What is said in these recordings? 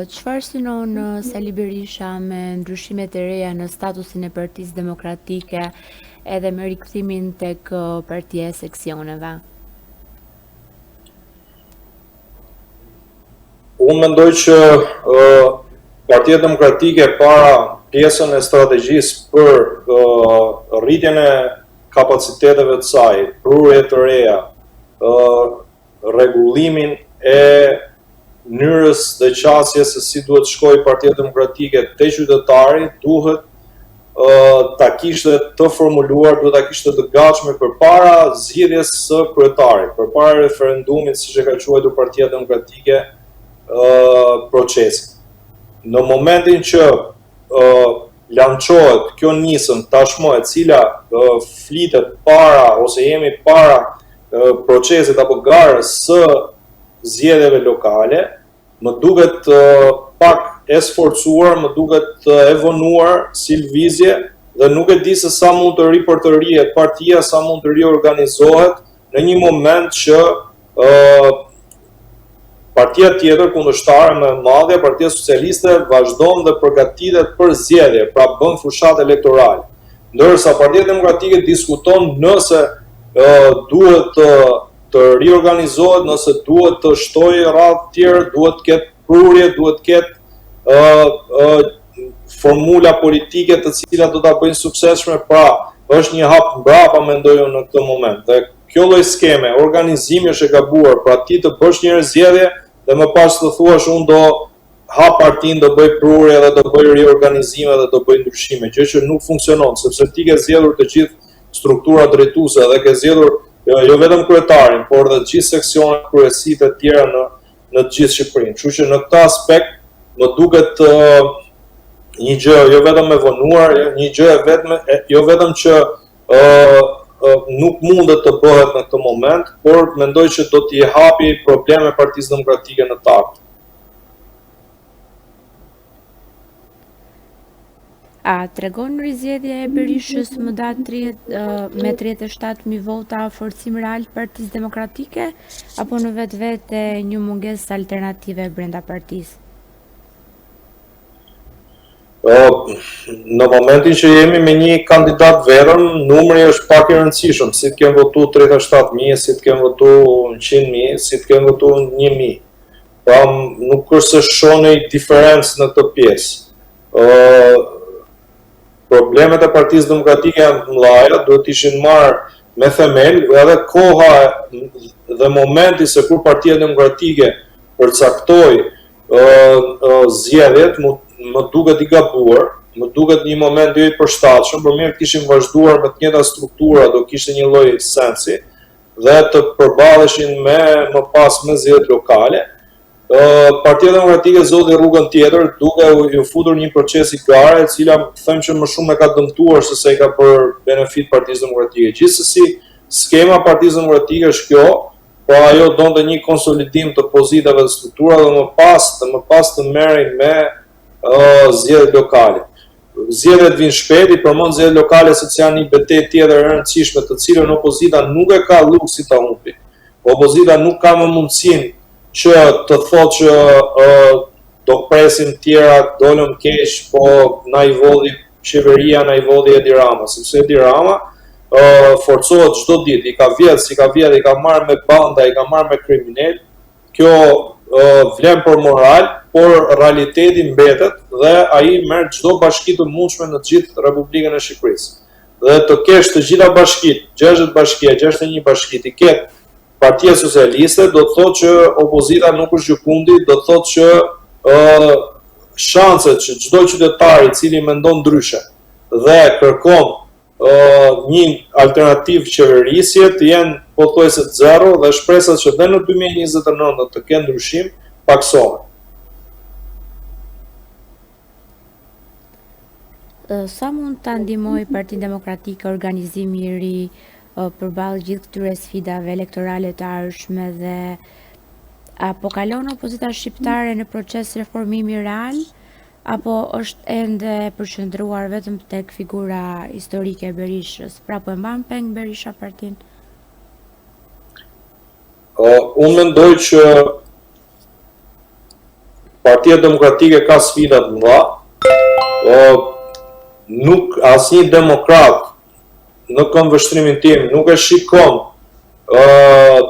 Çfarë synon Sali Berisha me ndryshimet e reja në statusin e Partisë Demokratike edhe me rikthimin tek partia e seksioneve? Unë mendoj që uh, Partia Demokratike para pjesën e strategjisë për uh, rritjen e kapaciteteve të saj, prurje të reja, uh, rregullimin e mënyrës dhe qasjes se si duhet të shkojë Partia Demokratike te qytetari, duhet ta kishte të formuluar, duhet ta kishte të gatshme përpara zgjidhjes së kryetarit, përpara referendumit, siç e ka quajtur Partia Demokratike procesin. Në momentin që lançohet kjo nisëm tashmë e cila flitet para ose jemi para procesit apo garës së zgjedhjeve lokale, më duket pak e sforcuar, më duket e vonuar si lëvizje dhe nuk e di se sa mund të ripërtërihet partia, sa mund të riorganizohet në një moment që Partia tjetër kundërshtare më e madhja, Partia Socialiste, vazhdon dhe përgatitet për zgjedhje, pra bën fushatë elektorale. Ndërsa Partia Demokratike diskuton nëse duhet të të riorganizohet, nëse duhet të shtojë radhë të tjerë, duhet të ketë prurje, duhet të ketë ë ë formula politike të cilat do ta bëjnë suksesshme, pra është një hap mbrapa mendoj unë në këtë moment. Dhe Kjo lloj skeme organizimi është e gabuar, pra ti të bësh një herë zgjedhje dhe më pas të thuash unë do hap partinë, do bëj prurje dhe do bëj riorganizime dhe do bëj ndryshime, gjë që nuk funksionon, sepse ti ke zgjedhur të gjithë strukturat drejtuese dhe ke zgjedhur jo, jo vetëm kryetarin, por dhe të gjithë seksionet, kryesitë e tjera në në të gjithë Shqipërinë. Kështu që në këtë aspekt më duket uh, një gjë jo vetëm e vonuar, jo, një gjë e vetme, jo vetëm që nuk mundet të bëhet në këtë moment, por mendoj që do t'i hapi probleme Partisë Demokratike në të ardhmen. A tregon rizgjedhja e Berishës më datë 30, me 37.000 vota forcim real të Partisë Demokratike apo në vetvete një mungesë alternative brenda partisë? Në momentin që jemi me një kandidat vetëm, numri është pak i rëndësishëm, si të kenë votu 37.000, si të kenë votu 100.000, si të kenë votu 1.000. Pra nuk është se shoh ndonjë diferencë në këtë pjesë. Problemet e Partisë Demokratike janë të mëdha, duhet të ishin marrë me themel, edhe koha dhe momenti se kur Partia Demokratike përcaktoi zgjedhjet më, më duket i gabuar, më duket një moment jo i përshtatshëm, por mirë të kishim vazhduar me të njëjta struktura, do kishte një lloj sensi dhe të përballeshin me më pas me zgjedhjet lokale. Partia Demokratike zgjodhi rrugën tjetër, duke iu futur një procesi gare, e cila them që më shumë e ka dëmtuar se sa i ka bërë benefit Partisë Demokratike. Gjithsesi, skema e Partisë Demokratike është kjo, Pra ajo donte një konsolidim të pozitave dhe strukturave dhe më pas, dhe më pas të merrej me uh, zgjedhjet lokale. Zgjedhjet vijnë shpejt, i përmend zgjedhjet lokale sepse janë një betejë tjetër e rëndësishme, të cilën opozita nuk e ka luksin ta humbi. Opozita nuk ka më mundësinë që të thotë që uh, do presim tjera, dolëm keq, po na i vodhi qeveria, na i vodhi Edi Rama, sepse Edi Rama uh, forcohet çdo ditë, i ka vjedh, si ka vjedh, i ka marrë me banda, i ka marrë me kriminel. Kjo uh, vlen për moral, por realiteti mbetet dhe ai merr çdo bashki të mundshme në të gjithë Republikën e Shqipërisë. Dhe të kesh të gjitha bashkitë, 60 bashkia, 61 bashki, t'i ketë Partia Socialiste do të thotë që opozita nuk është gjëkundi, do të thotë që ë shanset që çdo qytetar i cili mendon ndryshe dhe kërkon ë një alternativë qeverisje të jenë pothuajse zero dhe shpresat që dhe në 2029 të kenë ndryshim pakësohen. Sa mund ta ndihmojë Partinë Demokratike organizimi i ri përballë gjithë këtyre sfidave elektorale të ardhshme dhe a po kalon opozita shqiptare në proces reformimi real apo është ende përqendruar vetëm tek figura historike e Berishës? Pra po e mban peng Berisha partinë? Uh, unë mendoj që Partia Demokratike ka sfida të mëdha. Ë nuk asnjë demokrat në këndvështrimin tim nuk e shikon ë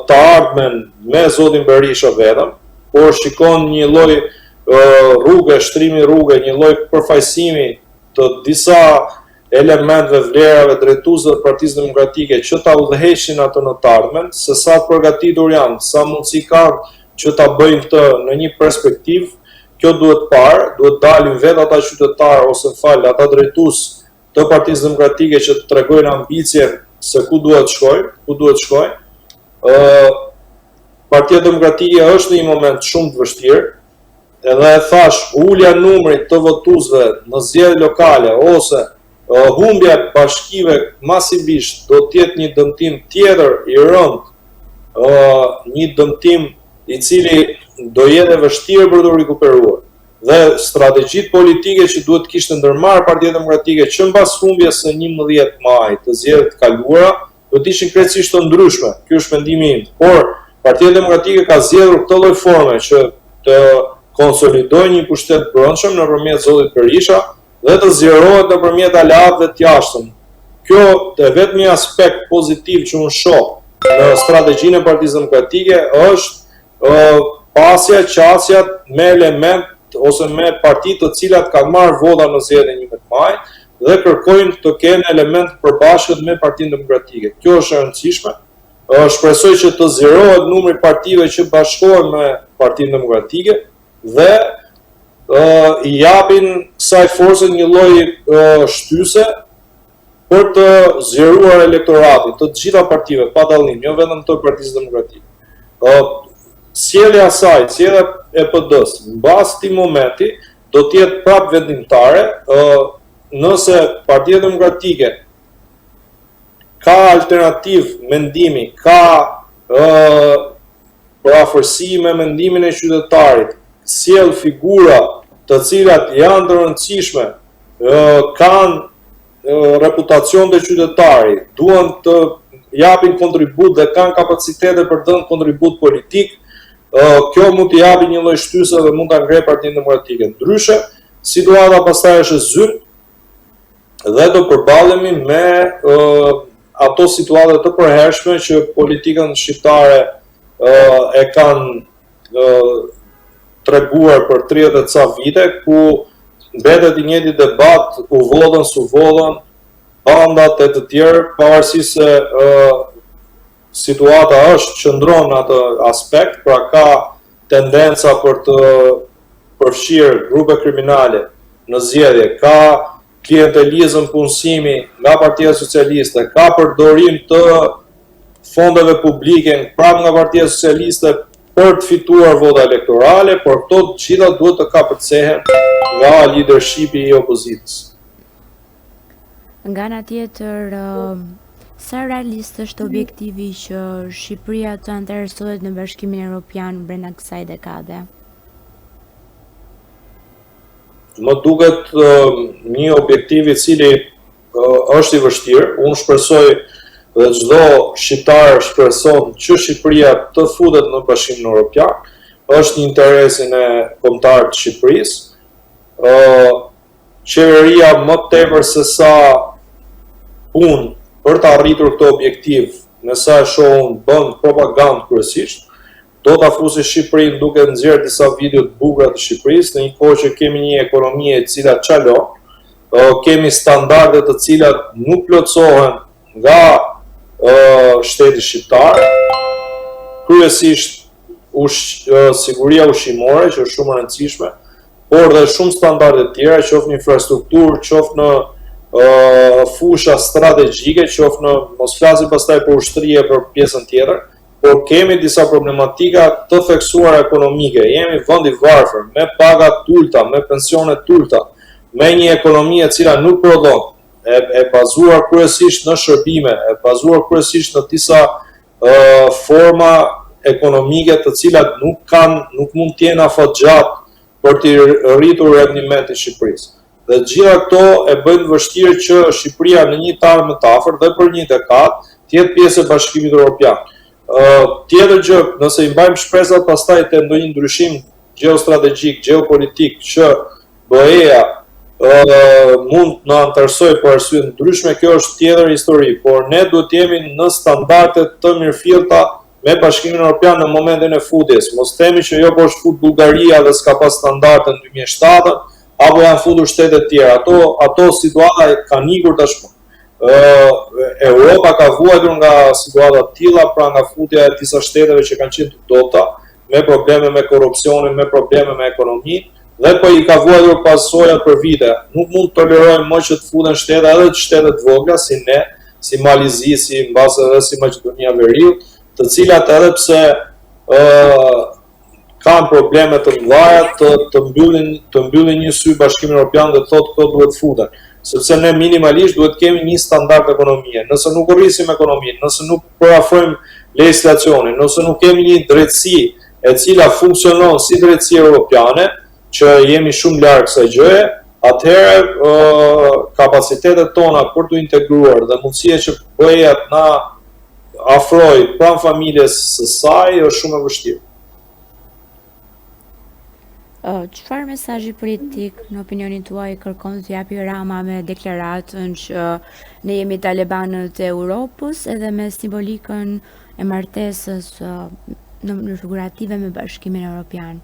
të ardhmen me zotin Berisha vetëm, por shikon një lloj rruge, shtrimi rruge, një lloj përfaqësimi të disa elementëve, vlerave, drejtuesve të Partisë Demokratike që ta udhëheqin atë në të ardhmen, se sa të përgatitur janë, sa mundësi kanë që ta bëjnë këtë në një perspektivë, kjo duhet parë, duhet dalin vetë ata qytetarë ose fal, ata drejtues të Partisë Demokratike që të tregojnë ambicien se ku duhet të shkojnë, ku duhet të shkojnë. Ë Partia Demokratike është në një moment shumë të vështirë, Edhe e thashë, ulja e numrit të votuesve në zgjedhje lokale ose humbja e bashkive masivisht do të jetë një dëmtim tjetër i rëndë, një dëmtim i cili do jetë e vështirë për t'u rikuperuar. Dhe strategjitë politike që duhet të kishte ndërmarrë Partia Demokratike që mbas humbjes së 11 majit të zgjedhjeve të kaluara, do të ishin krejtësisht të ndryshme. Ky është mendimi im. Por Partia Demokratike ka zgjedhur këtë lloj forme që të konsolidojë një pushtet të brendshëm nëpërmjet zotit Berisha dhe të zgjerohet nëpërmjet aleatëve të jashtëm. Kjo e vetmi aspekt pozitiv që unë shoh në strategjinë e Partisë Demokratike është pasja, qasja me element ose me parti të cilat kanë marrë vota në zgjedhjet e 11 majit dhe kërkojnë të kenë element të përbashkët me Partinë Demokratike. Kjo është e rëndësishme. Shpresoj që të zgjerohet numri i partive që bashkohen me Partinë Demokratike dhe i japin kësaj force një lloj shtyse për të zgjeruar elektoratin të të gjitha partive, pa dallim, jo vetëm të Partisë Demokratike. Ë sjellja e saj, sjellja e PD-së, mbas këtij momenti do të jetë prapë vendimtare, ë nëse Partia Demokratike ka alternativë mendimi, ka ë përafërsi me mendimin e qytetarit, sjell figura të cilat janë të rëndësishme, ë kanë reputacion te qytetari, duan të japin kontribut dhe kanë kapacitete për të dhënë kontribut politik, kjo mund t'i japi një lloj shtyse dhe mund ta ngrejë Partinë Demokratike. Ndryshe, situata pastaj është e zymtë dhe do përballemi me ato situate të përhershme që politikën shqiptare e kanë treguar për 30 e ca vite, ku mbetet i njëjti debat, u vodhën, s'u vodhën, bandat e të tjerë, pavarësisht se uh, situata është qëndron në atë aspekt, pra ka tendenca për të përfshirë grupe kriminale në zgjedhje, ka klientelizëm punësimi nga Partia Socialiste, ka përdorim të fondeve publike prapë nga Partia Socialiste për të fituar vota elektorale, por këto të gjitha duhet të kapërcehen nga lidershipi i opozitës. Nga ana tjetër, sa realist është objektivi që Shqipëria të anëtarësohet në Bashkimin Evropian brenda kësaj dekade? Më duket një objektiv i cili është i vështirë. Unë shpresoj dhe çdo shqiptar shpreson që Shqipëria të futet në Bashkimin Evropian. Është në interesin e kombëtar të Shqipërisë. Ë qeveria më tepër se sa punë për të arritur këtë objektiv, me sa e shoh unë, bën propagandë kryesisht. Do ta fusi Shqipërinë duke nxjerrë disa video të bukura të Shqipërisë në një kohë që kemi një ekonomi e cila çalon, kemi standarde të cilat nuk plotësohen nga shteti shqiptar, kryesisht ush, siguria ushqimore që është shumë e rëndësishme, por dhe shumë standarde të tjera, qoftë në infrastrukturë, qoftë në fusha strategjike, qoftë në mos flasim pastaj për ushtri e për pjesën tjetër, por kemi disa problematika të theksuara ekonomike. Jemi vend i varfër, me paga të ulëta, me pensione të ulëta, me një ekonomi e cila nuk prodhon, e, e bazuar kryesisht në shërbime, e bazuar kryesisht në disa e, forma ekonomike të cilat nuk kanë, nuk mund të jenë afatgjatë për të rritur rendimentin e Shqipërisë. Dhe të gjitha këto e bëjnë të vështirë që Shqipëria në një të ardhme të afërt dhe për një dekadë të jetë pjesë e Bashkimit Evropian. Ë tjetër gjë, nëse i mbajmë shpresat pastaj te ndonjë ndryshim gjeostrategjik, gjeopolitik që BE-ja mund të na anëtarësojë për arsye të ndryshme, kjo është tjetër histori, por ne duhet të jemi në standarde të mirëfillta me Bashkimin Evropian në momentin e futjes. Mos themi që jo po është fut Bullgaria dhe s'ka pas standarde në 2007, apo janë futur shtete të tjera. Ato ato situata kanë ikur tashmë. Ë Europa ka vuajtur nga situata të tilla, pra nga futja e disa shteteve që kanë qenë të dobëta, me probleme me korrupsionin, me probleme me ekonominë dhe po i ka vuajtur pasojat për vite. Nuk mund të tolerojmë më që të futen shtete edhe të shtete të vogla si ne, si Mali i Zi, si mbase edhe si Maqedonia e Veriut, të cilat edhe pse ë kanë probleme të mëdha të të mbyllin të mbyllin një sy Bashkimin Evropian dhe të thotë këto duhet futen, sepse ne minimalisht duhet të kemi një standard ekonomie. Nëse nuk rrisim ekonominë, nëse nuk përafrojmë legjislacionin, nëse nuk kemi një drejtësi e cila funksionon si drejtësi europiane, që jemi shumë larg kësaj gjëje, atëherë kapacitetet tona për t'u integruar dhe mundësia që BE-ja të na afrojë pranë familjes së saj është shumë e vështirë. Çfarë mesazhi politik në opinionin tuaj kërkon të japi Rama me deklaratën që ne jemi talebanët e Europës edhe me simbolikën e martesës në mënyrë figurative me Bashkimin Evropian?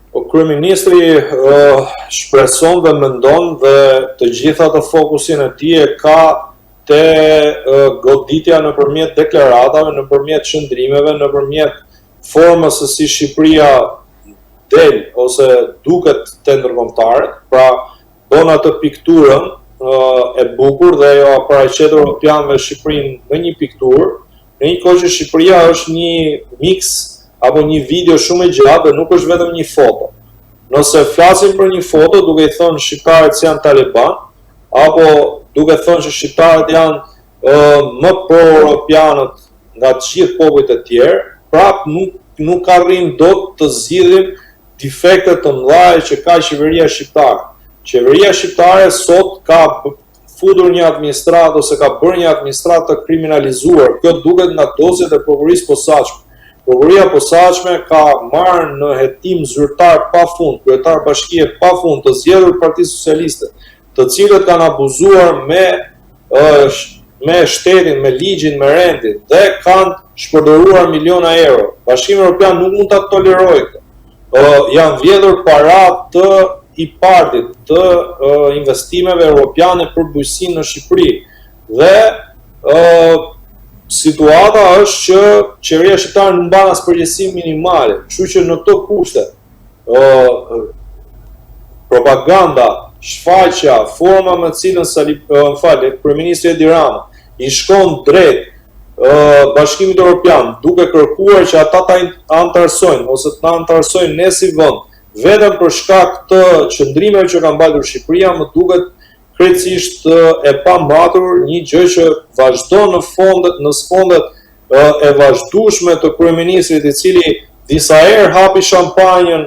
Po kryeministri uh, shpreson dhe mendon dhe të gjithë atë fokusin e tij e ka te uh, goditja nëpërmjet deklaratave, nëpërmjet qëndrimeve, nëpërmjet formës se si Shqipëria del ose duket te ndërkombëtarët, pra bën atë pikturën e bukur dhe ua paraqet europianëve Shqipërinë në një pikturë, në një kohë që Shqipëria është një miks apo një video shumë e gjatë dhe nuk është vetëm një foto. Nëse flasim për një foto duke i thënë shqiptarët janë taleban, apo duke thënë që shqiptarët janë më pro-europianët nga të gjithë popujt e tjerë, prap nuk nuk arrijmë dot të zgjidhim defekte të mëdha që ka qeveria shqiptare. Qeveria shqiptare sot ka futur një administratë ose ka bërë një administratë të kriminalizuar. Kjo duket nga dosjet e prokurorisë posaçme. Prokuroria posaçme ka marrë në hetim zyrtar pa fund, kryetar bashkie pa fund të zgjedhur Partisë Socialiste, të cilët kanë abuzuar me me shtetin, me ligjin, me rendin dhe kanë shpërdoruar miliona euro. Bashkimi Evropian nuk mund ta tolerojë këtë. Ë janë vjedhur para të IPARD-it, të investimeve europiane për bujqësinë në Shqipëri. Dhe ë situata është që qeveria shqiptare nuk mban as përgjegjësi minimale. Kështu që në këto kushte ë propaganda, shfaqja, forma me të cilën Sali, më fal, kryeministri Edi Rama i shkon drejt Bashkimit Evropian duke kërkuar që ata ta anëtarësojnë ose të na anëtarësojnë ne si vend, vetëm për shkak të qëndrimeve që ka mbajtur Shqipëria, më duket krejtësisht e pamatur, një gjë që vazhdon në fondet, në sfondet e vazhdueshme të kryeministrit i cili disa herë hapi shampanjën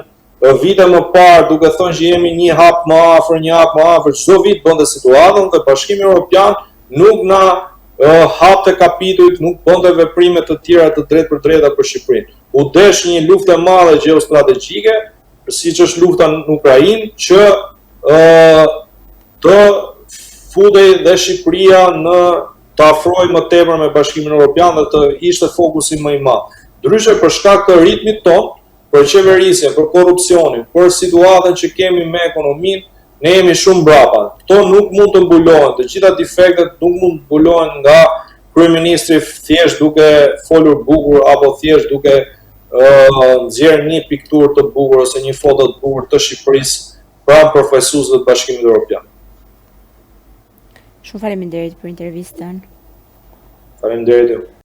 vite më parë duke thënë që jemi një hap më afër, një hap më afër, çdo vit bënte situatën dhe Bashkimi Evropian nuk na hapte kapitujt, nuk bënte veprime të tjera të drejtpërdrejta për Shqipërinë. U desh një luftë e madhe gjeostrategjike, siç është lufta në Ukrainë, që ë të futej dhe Shqipëria në të afrohej më tepër me Bashkimin Evropian dhe të ishte fokusi më i madh. Ndryshe për shkak të ritmit tonë, për qeverisjen, për korrupsionin, për situatën që kemi me ekonominë, ne jemi shumë mbrapa. Këto nuk mund të mbulohen, të gjitha defektet nuk mund të mbulohen nga kryeministri thjesht duke folur bukur apo thjesht duke nxjerrë një pikturë të bukur ose një foto të bukur të Shqipërisë pranë përfaqësuesve të Bashkimit Evropian. Shumë faleminderit për intervistën. Faleminderit.